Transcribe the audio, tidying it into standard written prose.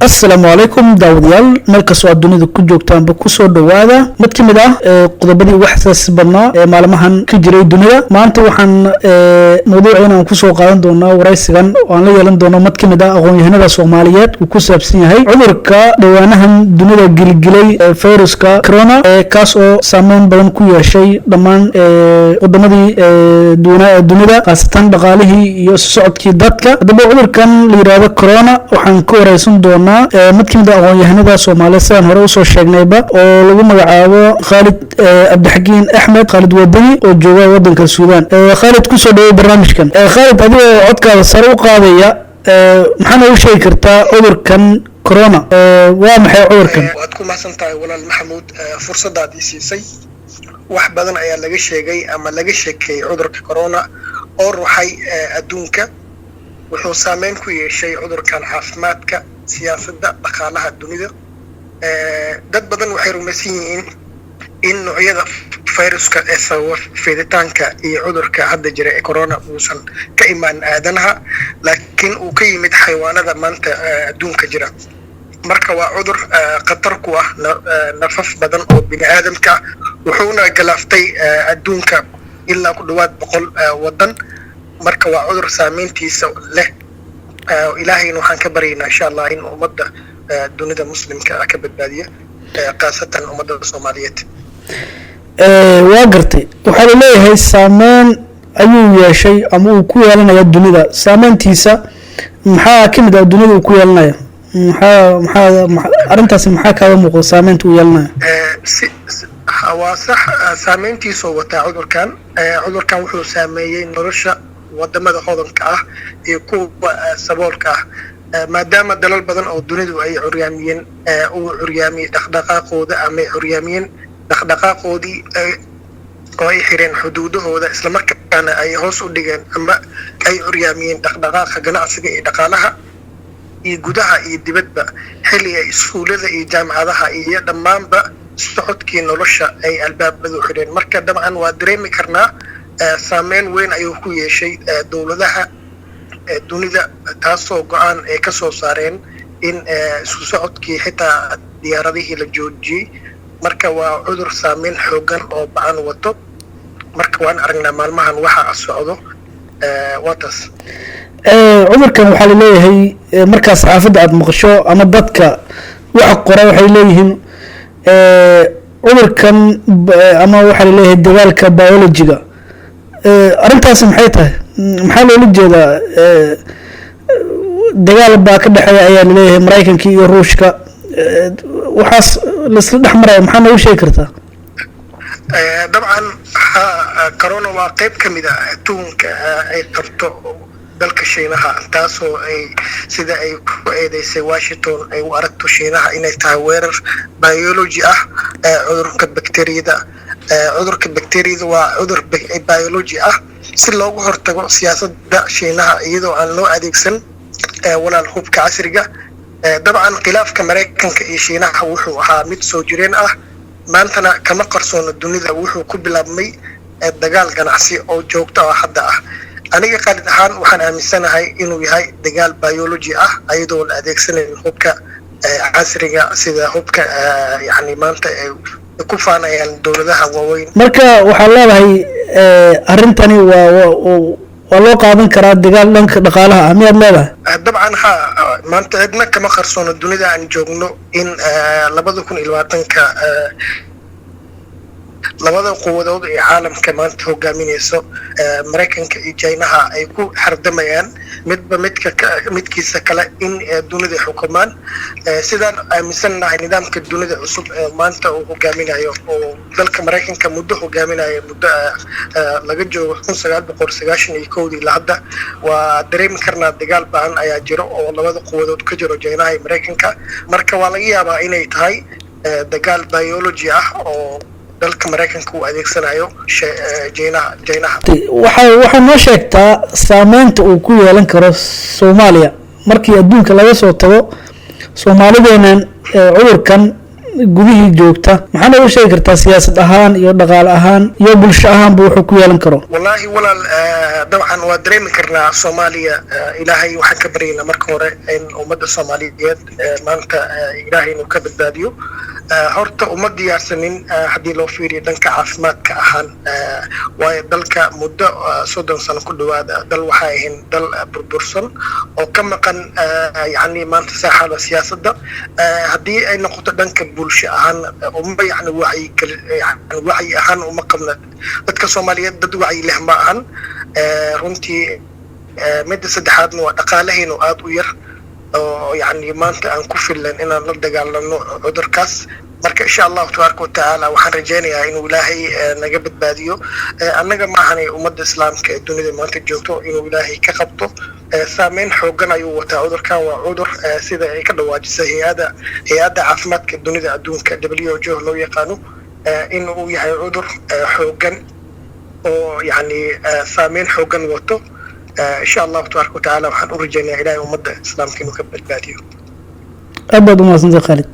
Asalaamu calaykum daawadayaal, meel kastoo aad dunida ku joogtaanba, kusoo dhowaada mid ka mid ah qodobadii ugu xasaasi badnaa ee maalmahan ka jiray dunida. Maanta waxaan mawduuciin aan kusoo qaadan doonaa waraysigan oo aan la yeelan doono mid ka mid ah aqoon-yahanada Soomaaliyeed uu ku saabsan yahay cudurka dhowaanahan dunida gilgilay ee viruska corona, kaas oo saameyn badan ku yeeshay dhammaan wadamadii duwanaa ee dunida, khaasatan dhaqaalihii iyo isu socodkii dadka. Haddaba cudurkan la yidhaahdo corona waxaan ka wareysan doonaa mid ka mid ah aqoon-yahanada Soomaaliyeed, sidaan hore usoo sheegnayba, oo lagu magacaabo Khaalid Cabdixakiin Axmed Khaalid Wadani oo jooga wadanka Suudaan. Khaalid, kusoo dhawey barnaamijkan. Khaalid, adigoo codkaada sare u qaadaya, maxaa noogu sheegi kartaa cudurkan corona? Waa maxay cudurkan? Waad ku mahadsan tahay, walaal Maxamuud, fursadaad ii siisay. Wax badan ayaa laga sheegay ama laga sheekeeyey cudurka corona oo ruxay adduunka. Wuxuu saameyn ku yeeshay cudurkan caafimaadka, siyaasadda, dhaqaalaha dunida. Dad badan waxay rumaysan yihiin in noocyada viruska ee sababa fiditaanka iyo cudurka hadda jira ee corona uusan ka imaan aadanaha, laakiin uu ka yimid xayawaanada maanta adduunka jira. Marka waa cudur khatar ku ah nafaf badan oo bini aadamka ah, wuxuuna galaaftay adduunka ilaa ku dhawaad 100 waddan. Marka waa cudur saameyntiisa leh. Ilaahayna waxaan ka baryaynaa, insha Allah, in ummadda dunida muslimka ah ka badbaadiya, khaasatan ummadda Soomaaliyeed. Waa gartay. Waxaa laleeyahay saameyn ayuu yeeshay ama uu ku yeelanaya dunida. Saameyntiisa maxaa ka mid ah dunida uu ku yeelanaya? Maxaa arrintaasi maxaa kaaga muuqda saameynta uu yeelanaya? Si waa sax, saameyntiisoo wataa cudurkan. Cudurkan wuxuu saameeyey nolosha wadamada hodanka ah iyo kuwa saboolka ah, maadaama dalal badan oo dunidu ay curyaamiyeen, uu curyaamiyey dhaqdhaqaaqooda ama ay curyaamiyeen dhaqdhaqaaqoodii oo ay xireen xuduudahooda, islamarkaana ay hoos u dhigeen ama ay curyaamiyeen dhaqdhaqaaqa ganacsiga iyo dhaqaalaha iyo gudaha iyo dibadba, xilli ay iskuullada iyo jaamacadaha iyo dhammaanba socodkii nolosha ay albaabadu xidheen. Marka dabcan waa dareemi karnaa, saameyn weyn ayuu ku yeeshay dowladaha dunida, taasoo go'aan ay ka soo saareen in isku socodkii xitaa diyaaradihii la joojiyey. Marka waa cudur saameyn xoogan oo bacan wato. Marka waan aragnaa maalmahan waxa socdo, waa taas. Cudurkan waxaa laleeyahay, markaa saxaafadda aada maqasho ama dadka waxa qora, waxay leeyihiin cudurkan ama waxaa laleeyahay dagaalka biology-ga. Arrintaasi maxay tahay? Maxaa loola jeedaa? Dagaal baa ka dhexeeya ayaa laleeyahay Maraykanka iyo Ruushka. Waxaas laisla dhex maraya, maxaa noogu sheegi kartaa? Dabcan ha, corona waa qayb ka mid a tuhunka ay qabto dalka Shiinaha, taasoo ay sida ay ku eedeysay Washington ay u aragto Shiinaha inay tahay weerar biology ah, cudurka bacteriyada. Cudurka bacteriyada waa cudur biology ah, si loogu hortago siyaasadda Shiinaha iyadoo aan loo adeegsan, walaal, hubka casriga. Dabcan khilaafka Maraykanka iyo Shiinaha wuxuu ahaa mid soo jireen ah, maantana kama qarsoono dunida. Wuxuu ku bilaabmay dagaal ganacsi oo joogto ah hadda ah. Aniga Qaalid ahaan waxaan aaminsanahay inuu yahay dagaal biology ah, ayadoo la adeegsanayn hubka casriga, sida hubka yani maanta ay ku faanayaan dowladaha waaweyn. Marka waxaad leedahay arrintani waa loo qaadan karaa dagaal dhanka dhaqaalaha ah, miyaad leedahay? Dabcan ha, maanta cidna kama qarsoono dunida aan joogno in 2020-ka labada quwadood ee caalamka maanta hogaaminayso, Maraykanka iyo Jinaha, ay ku xardamayaan midba midka midkiisa kale in dunida xukumaan. Sidaan aaminsannahay, nidaamka dunida cusub ee maanta uu hogaaminayo oo dalka Maraykanka muddo hogaaminayo, muddo laga joogo 1991-dii ilaa hadda, waa dareemi karnaa dagaal ba'an ayaa jiro oo labada quwadood ka jiro, Jinaha iyo Maraykanka. Marka waa laga yaabaa inay tahay dagaal biology ah oo dalka Maraykanka uu adeegsanayo Jinaha. Waxaa noo sheegtaa saameynta uu ku yeelan karo Soomaaliya markii adduunka laga soo tago, Soomaalideenan cudurkan Gudihii joogta, maxaa nooga sheegi kartaa siyaasad ahaan iyo dhaqaale ahaan iyo bulsho ahaanba wuxuu ku yeelan karo? Wallaahi walaal, dabcan waa dareemi karnaa. Soomaaliya, Ilaahay waxaan ka baryaynaa marka hore in ummadda Soomaaliyeed maanta Ilaahay inuu ka badbaadiyo. Horta uma diyaarsanin haddii loo fiiriyo dhanka caafimaadka ahaan, waayo dalka muddo 30 sano ku dhawaada dal waxay ahayn dal burbursan oo ka maqan yacni maanta saaxada siyaasadda. Haddii ay noqoto dhanka bulsho ahaan, uma yacni wacyi, yani wacyi ahaan uma qabna. Dadka Soomaaliyeed dad wacyi leh ma ahan runtii. Midda saddexaadna waa dhaqaalahaynu aada u yar oo yacni maanta aan ku filan inaan la dagaalano cudurkaas. Marka insha Allahu tabaaraka watacaala waxaan rajaynayaa inuu Ilaahay naga badbaadiyo annaga maahane ummadda Islaamka ee dunida maanta joogto inuu Ilaahay ka qabto. Saameyn xoogan ayuu wataa cudurkan. Waa cudur sida ay ka dhawaajisay hay-adda caafimaadka dunida adduunka, WHO loo yaqaano, in uu yahay cudur xoogan oo yacni saameyn xoogan wato. Insha Allahu tabaaraka watacaala waxaan u rajaynayaa Ilahay ummadda Islaamka inuu ka badbaadiyo. Aad baad umahadsantay, Khaalid.